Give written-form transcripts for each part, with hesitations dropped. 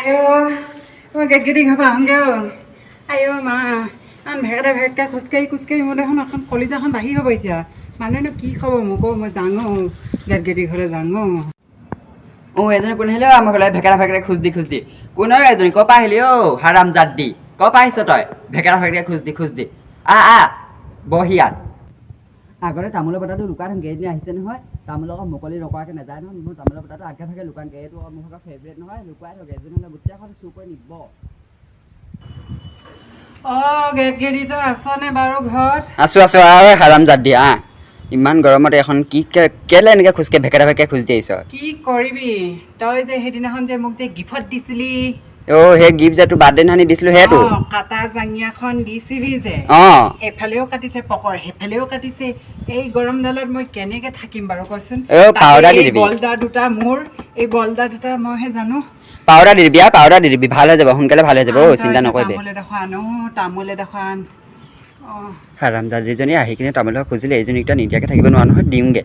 আইঅ, মই গেট ঘৰৰ পৰা আহোঁগৈ। অ' আইঅ মা, আন ভেকেটা ভেকেটকৈ খোজকাঢ়ি খোজকাঢ়ি মোৰ দেখোন এখন কলিজাখন বাঢ়ি হ'ব। এতিয়া মানুহেনো কি খাব মোক? অ' মই যাওঁ, অ' গেট ঘৰলৈ যাওঁ। অ' অ', এজনী কোন আহিলে আমাৰ ঘৰলৈ ভেকেৰা ভেকেৰা খোজ দি খোজ দি? কোন হয় এজনী? ক'ৰ পৰা আহিলি? অ' হাৰাম জাত দি, ক'ৰ পৰা আহিছ তই ভেকেৰা ভেকেৰা খোজ দি খোজ দি? আহ আহ, বহ ইয়াত। আগতে তামোলৰ বটাটো লুকাই থাকোঁ। এদিন আহিছে নহয়, তামোলৰ আকৌ মুকলি নকৰাকৈ নাযায় নহয়। মোৰ তামোলৰ বটাটো আগে ভাগে লুকাওঁগৈ। এইটো মোৰ ভাগৰ ফেভৰেট নহয়, লুকুৱাই থাকোঁ। এজনী হ'লে গোটেইখন চুৰ কৰি নিব। অ' গেট, তই আছনে বাৰু ঘৰত? আছো আছো। আৰু হাৰাম জাত দি, আহ, ইমান গৰমত এখন কি কেলে এনেকৈ খোজকাঢ়ি ভেকেৰা ভেকেৰা খোজ দি আহিছ? কি কৰিবি, তই যে সেইদিনাখন যে মোক যে গিফ্ট দিছিলি। অ', সেই গিফ্ট যে তোৰ বাৰ্থডে দিনাখনি দিছিলোঁ, সেইটো? অ, কাটা জাঙিয়াখন দিছিলি যে। এফালেও কাটিছে পকৰ, সেইফালেও কাটিছে। এই গৰমডালত মই কেনেকে থাকিম বাৰু কচোন? অ, তাতে পাউদাৰ দি এই দিবি। বলদা দুটা মোৰ, এই বলদা দুটা মইহে জানো। পাউডাৰ দি দিবি আৰু পাউডাৰ দি দিবি, ভাল হৈ যাব, সোনকালে ভাল হৈ যাব। অ' চিন্তা নকৰিবি। তামোল এডোখৰ আন, অ' তামোল এডোখৰ আন। অ' হাৰামজাদিজনী আহি কিনে তামোল খুজিলে, এইজনীক এতিয়া নিদিয়াকৈ থাকিব নোৱাৰো নহয়, দিওঁগে।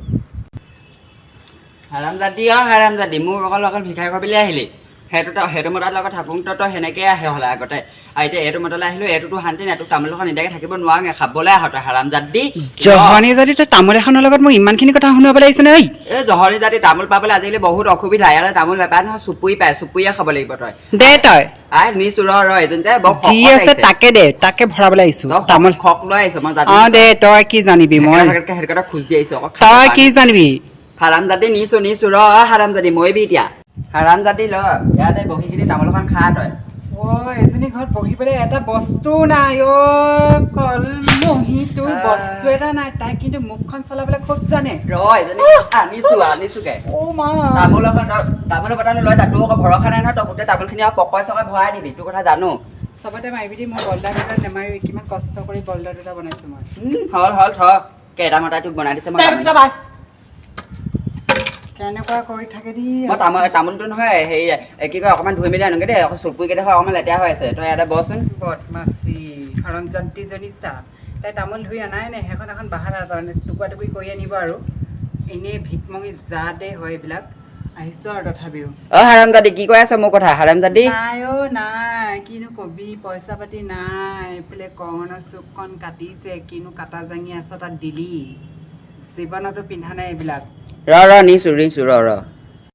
হাৰামজাদি, অ' হাৰামজাদি, মোক অকল অকল ভিখাৰী খাবলৈ আহিলি। সেইটো তই সেইটো মতাৰ লগত থাকোঁ তই সেনেকেই আহে হ'লে আগতে, আৰু এতিয়া এইটো মতালৈ আহিলোঁ, এইটোতো শান্তি নাই। তোক তামোল এখন নিদিয়াকৈ থাকিব নোৱাৰোঁ, খাবলৈ আহ তই হাৰামজাদি। জহনী যদি, তই তামোল এখনৰ লগত মোক ইমানখিনি কথা শুনাব লাগিছে নে ঐ? এই জহনী জাতি, তামোল পাবলৈ আজিকালি বহুত অসুবিধা। ইয়াতে তামোল নাপায় নহয়, চুপুৰি পায়, চুপুৰিয়ে খাব লাগিব তই। দে তই। আই নিছো, ৰ ৰ, এজন যে বৰ যি শকত আছে আহিছে। তাকে দে, তাকে ভৰাবলৈ আহিছো। তই তামোল খক লৈ আহিছ, মই জানো। অ দে, তই কি জানিবি মই সেইটো কথা খোজ দি আহিছ আকৌ। তই কি জানিবি? হাৰামজাদি, নিছো নিছো, ৰ। হাৰামজাদি, মৰিবি এতিয়া। হাৰামজাদি, ল ইয়াতে বহি কিনি তামোল এখন খা তই। অ এজনী ঘৰত বহিবলৈ এটা বস্তু নাই। অ' কলমহী, তোৰ বস্তু এটা নাই। তাই কিন্তু মুখখন চলাবলৈ খুব জানে। ৰ, এজনী আনিছো, আনিছোগে। অ' মা। তামোল এখন, তামোলৰ বটাটো লৈ যা। তোৰ আকৌ ভৰসা নাই নহয়, তই গোটেই তামোলখিনি আৰু পকৰে চকৰে ভৰাই দিবি, তোৰ কথা জানো। চবতে মাৰিবি দি, মই বলদা দুটা নেমাৰিবি। কিমান কষ্ট কৰি বলদা দুটা বনাইছো মই। হ'ল হ'ল, থ। কেইটা মতাই তোক বনাই দিছে, মই তাই জানো। দুটা বাদ। কেনেকুৱা কৰি থাকে দি। মই তামোলটো নহয়, হেৰি কি কয়, অকণমান ধুই মেলি আনোগে দেই। আকৌ চুপুৰিকেইটা অকণমান লেতেৰা হৈ আছে। তই ইয়াতে বহচোন। বদমাচি হৰমজান্তিজনী চা, তাই তামোল ধুই আনাই নাই। সেইখন এখন বাহানা, টুকুৰা টুকুৰি কৰি আনিব আৰু এনেই ভিকমঙি জাতে হয় এইবিলাক। আহিছোঁ আৰু তথাপিও। অ হাৰামজাদি, কি কৈ আছ মোৰ কথা, হাৰামজাদি? নাই অ' নাই, কিনো কবি, পইচা পাতি নাই। এইফালে কৰণৰ চুকখন কাটিছে, কিনো কাটা জাঙি আছ তাত দিলি, জীৱনতো পিন্ধা নাই এইবিলাক। ৰ ৰ, নিছো নিছো, ৰ ৰ।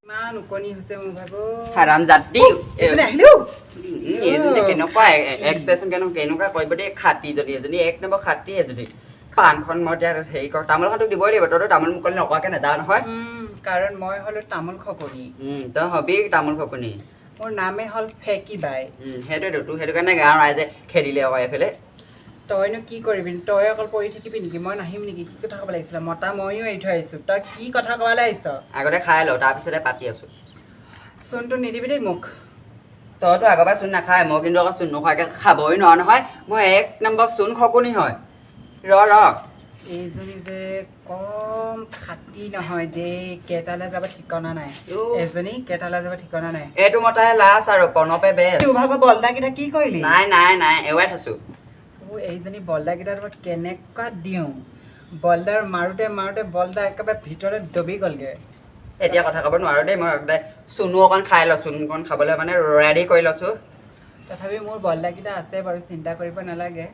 ইমান ওকণি হৈছে মোৰ ভাগৰ। হাৰামজাদি। এজনী আহিলেও। এইজনী যে কেনেকুৱা এক্সপ্ৰেছন, কেনেকুৱা কেনেকুৱা কৰিব দেই। খাটি যদি এজনী, এক নম্বৰ খাটি এজনী। পাণখন মই এতিয়া হেৰি কৰ, তামোলখন তোক দিবই লাগিব। তইতো তামোল মুকলি নকৰাকৈ নাযাৱ নহয়। কাৰণ মই হ'লো তামোল খকনি। তই হবি তামোল খকনি। মোৰ নামেই হ'ল ফেকি বাই। সেইটোৱেতো, তোক সেইটো কাৰণে গাঁৱৰ ৰাইজে খেদিলে আকৌ এইফালে। তইনো কি কৰিবি? তই অকল পৰি থাকিবি নেকি? মই নাহিম নেকি? কি কথা ক'ব লাগিছিলে? মতা ময়ো এৰি থৈ আহিছোঁ, তই কি কথা ক'বলৈ আহিছ? আগতে খাই লওঁ, তাৰপিছতে পাতি আছোঁ। চূণটো নিদিবি দেই মোক। তইতো আগৰ পৰা চূণ নাখায়, মই কিন্তু আকৌ চূণ নোখোৱাকৈ খাবই নোৱাৰো নহয়। মই এক নম্বৰ চূণ খকুনি হয়। ৰ ৰ। এইজনী যে কম খাটি নহয় দেই, কেইটালৈ যাব ঠিকনা নাই। উ। এজনী কেইটালৈ যাব ঠিকনা নাই। এইটো মতাহে লাজ আৰু প্ৰণপে বেচ। তোৰ ভাগৰ বলদাকেইটা কি কৰিলি? নাই নাই নাই, এৱাই থৈছোঁ। অ' এইজনী বলদাকেইটা মই কেনেকুৱা দিওঁ, বলদাৰ মাৰোতে মাৰোতে বলদা একেবাৰে ভিতৰত দবি গ'লগৈ। এতিয়া কথা ক'ব নোৱাৰো দেই। মই একদম চূণো অকণ খাই লওঁ, চূণ অকণ খাবলৈ মানে ৰেডি কৰি লৈছোঁ। তথাপি মোৰ বলদাকেইটা আছে বাৰু, চিন্তা কৰিব নালাগে।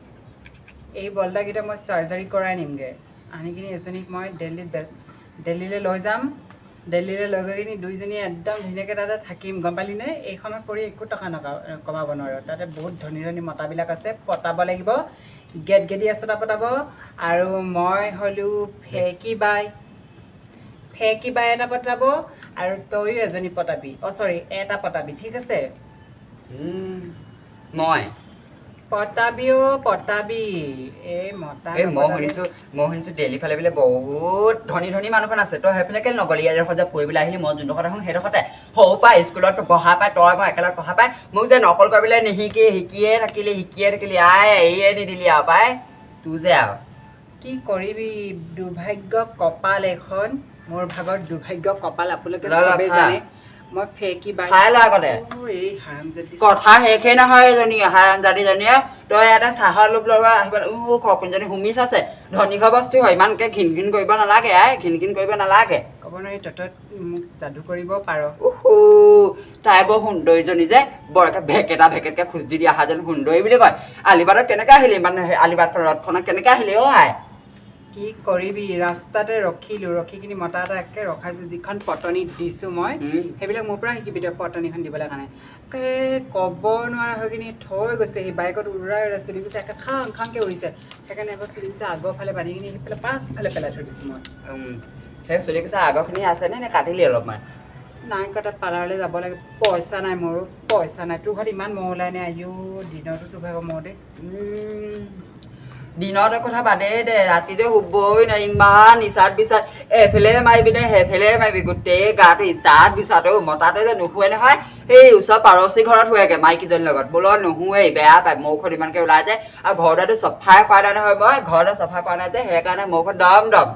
এই বলদাকেইটা মই চাৰ্জাৰী কৰাই নিমগৈ। আনি কিনি এজনীক মই দিল্লীত দিল্লীলৈ লৈ যাম। দিল্লীলৈ লৈ গৈ কিনি দুইজনীয়ে একদম ধুনীয়াকৈ তাতে থাকিম, গম পালিনে? এইখনত পৰি একো টকা কমাব নোৱাৰোঁ। তাতে বহুত ধনী ধনী মতাবিলাক আছে, পতাব লাগিব। গেট গেদি আছে পতাব আৰু মই হ'লোঁ ফেকি বাই, ফেকি বাই এটা পতাব আৰু তয়ো এজনী পতাবি, অ' চৰি, এটা পতাবি, ঠিক আছে? মই পতাবি অ' পতাবি, এই মতা এই মই নপতালে- শুনিছো দিল্লী ফালে বোলে বহুত ধনী ধনী মানুহখন আছে। তই সেইফালে কেলে নগ'লি? ইয়াৰ যে পঢ়িবলৈ আহিলি, মই যোনডোখৰত আহোঁ সেইডোখৰতে সৰু পাই স্কুলত পঢ়া পাই, তই মই একেলগত পঢ়া পাই, মোক যে নকল কৰিবলৈ নিশিকি শিকিয়ে থাকিলি, শিকিয়ে থাকিলি, আই এৰিয়ে নিদিলি আৰু পাই তোৰ যে আৰু। কি কৰিবি, দুৰ্ভাগ্য কপাল এখন মোৰ ভাগৰ, দুৰ্ভাগ্য কপাল আপোনালোকে ল, ল, চবেই খা। জানে। মই ফেকি বাই। খাই ল আগতে। অ, এই হাৰামজাদি। কথা শেষেই নহয় এজনী হাৰামজাদিজনীয়ে। তই এটা চাহৰ লোভ ল'ব আহিব। কোনজনী হুমিচ আছে, ধনী ঘৰ বস্তু হয়, ইমানকে ঘিন ঘিন কৰিব নালাগে আই, ঘিন ঘিন কৰিব নালাগে। ক'ব নোৱাৰি, তই মোক যাদু কৰিব পাৰ। উহু, তাই বৰ সুন্দৰীজনী যে বৰ একে ভেকেটা ভেকেটকে খোজ দি দি অহাজনী সুন্দৰী বুলি কয়। আলিবাটত কেনেকে আহিলি ইমান, সেই আলিবাটখন ৰথখনত কেনেকে আহিলি অ' আই? কি কৰিবি, ৰাস্তাতে ৰখিলো, ৰখি কিনি মতা এটা একে ৰখাইছো, যিখন পটনি দিছো মই। সেইবিলাক মোৰ পৰা শিকিবি তই পটনিখন দিবলৈ কাৰণে। একে ক'ব নোৱাৰা হৈ কিনি থৈ গৈছে সি বাইকত উৰাই উৰাই, চুলি গুচি একে খাং খাংকে উৰিছে। সেইকাৰণে এবাৰ চুলি গুচি আগৰ ফালে বান্ধি কিনি সেইফালে পাছফালে পেলাই থৈ দিছোঁ মই। সেই চুলি কুচা আগৰখিনি আছেনে নে কাটিলি অলপমান? নাই কটা, পাৰ্লাৰলৈ যাব লাগে, পইচা নাই মোৰো, পইচা নাই। তোৰ ঘৰত ইমান মহ ওলাই নে? আইঅ, দিনতো তোৰ ভাগৰ মহ দেই। দিনতে কথা বাদেই দে, ৰাতি যে শুবই নোৱাৰি, ইমান ইচাত বিচাত, এফালে মাৰিবি নে সেইফালে মাৰিবি, গোটেই গাটো ইচাত বিচাত। অ' মতাটোৱে যে নুশুৱে নহয়, সেই ওচৰ পাৰচী ঘৰত শুৱেগে মাইকীজনীৰ লগত। বোলো নুশুৱেই, বেয়া পায় মৌখত ইমানকে ওলাই যায়। আৰু ঘৰটো চফাই কৰা নাই নহয়, মই ঘৰতে চফা কৰা নাই যে, সেইকাৰণে মৌখত দম দম।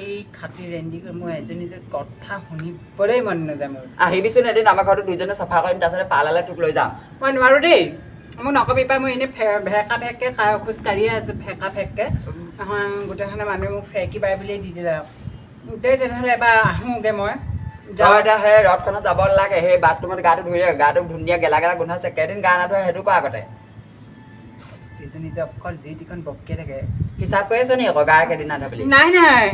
এই খাটি ৰেন্দি মোৰ এজনী যে কথা শুনিবলৈ মন নাযায় মোৰ। আহিবিচোন এদিন আমাৰ ঘৰটো, দুইজনে চফা কৰিম, তাৰপিছতে পাৰ্লাৰলৈ তোক লৈ যাম। মই নোৱাৰোঁ দেই, মোক নকবি পাই। মই এনেই ভেকা ভেককে খোজ কাঢ়িয়ে আছোঁ, ভেকা ভেককে। নহয়, গোটেইখনে মানুহে মোক ফেকি বাই বুলিয়ে দি দিলে আৰু দেই। তেনেহ'লে এবাৰ আহোঁগৈ মই। তই এতিয়া সেই ৰথখনত যাব নালাগে, সেই বাথৰুমত গাটো ধুই দে, গাটো ধুনীয়া গেলা গেলা গোন্ধাইছে। কেইদিন গা নাধোৱা সেইটো ক আগতে। দুইজনী যে অকল যি টিখন বকিয়ে থাকে। হিচাপ কৰি আছ নি আকৌ গা কেইদিন নাধোৱা বুলি? নাই নাই,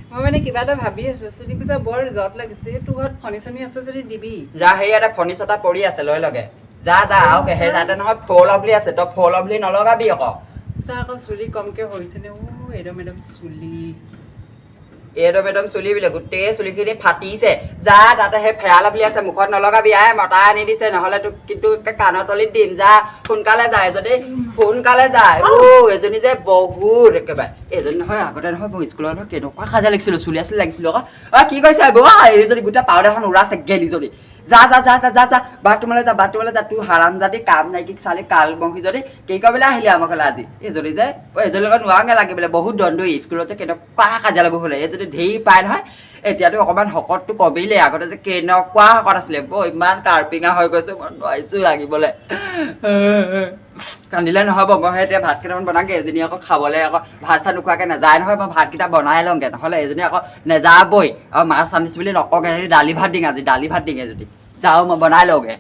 মই মানে কিবা এটা ভাবি আছোঁ। চুলি কুচা বৰ জত লাগিছে। তোৰ ঘৰত ফণি চনি আছে যদি দিবি। যা, সেই ইয়াতে ফণি চটা পৰি আছে, লৈ লগে যা যা। আৰু সেই তাতে নহয় ফল বুলি আছে, তই ফল বুলি নলগাবি আকৌ। চা আকৌ, চুলি কমকে হৈছেনে? অ' এদম এদম চুলি। এদম এদম চুলি বোলে, গোটেই চুলিখিনি ফাটিছে। যা, তাতে সেই ফেৰা বুলি আছে, মুখত নলগাবি আই, মতা আনি দিছে, নহ'লে তোক কিন্তু কাণৰ তলিত দিম। যা সোনকালে যায় যদি সোনকালে যায়। অ' এজনী যে বহুত একেবাৰে এজনী নহয়, আগতে নহয় মই স্কুলত নহয় কেনেকুৱা সাজা লাগিছিলো, চুলি আছিলে লাগিছিলো আকৌ। অ' কি কৈছে বৌ, এইজনী গোটেই পাউডাৰখন উৰাছে গেলিজনী। যা যা যা যা যা যা, বাথৰুমলৈ যা, বাথৰুমলৈ যা। তোৰ হাৰাম জাতি কাম নাইকি চালি কালবংশী যদি কি কৰিবলৈ আহিলি আমাৰ ঘৰলৈ আজি? এইজনী যে অ' এজনীৰ লগত নোৱাৰোগে লাগিবলৈ, বহুত দন্দুৰী। স্কুলত যে কেনেকুৱা কাজিয়া লাগো হ'লে এইজনী ধেৰ পায় নহয়। এতিয়াতো অকণমান শকতটো কমিলে, আগতে যে কেনেকুৱা শকত আছিলে। বৰ ইমান কাৰ্পিঙা হৈ গৈছো, মই নোৱাৰিছোঁ লাগিবলৈ। কান্দিলে নহ'ব, মই সেই এতিয়া ভাত কেইটামান বনাওঁগৈ। এজনী আকৌ খাবলৈ আকৌ ভাত চাত নোখোৱাকৈ নাযায় নহয়। মই ভাতকেইটা বনাই লওঁগৈ, নহ'লে এজনী আকৌ নেযাবই। আৰু মাছ আনিছোঁ বুলি নকওঁগৈ, দালি ভাত দিম আজি, দালি ভাত দিম এজনী। যাওঁ, মই বনাই লওঁগৈ।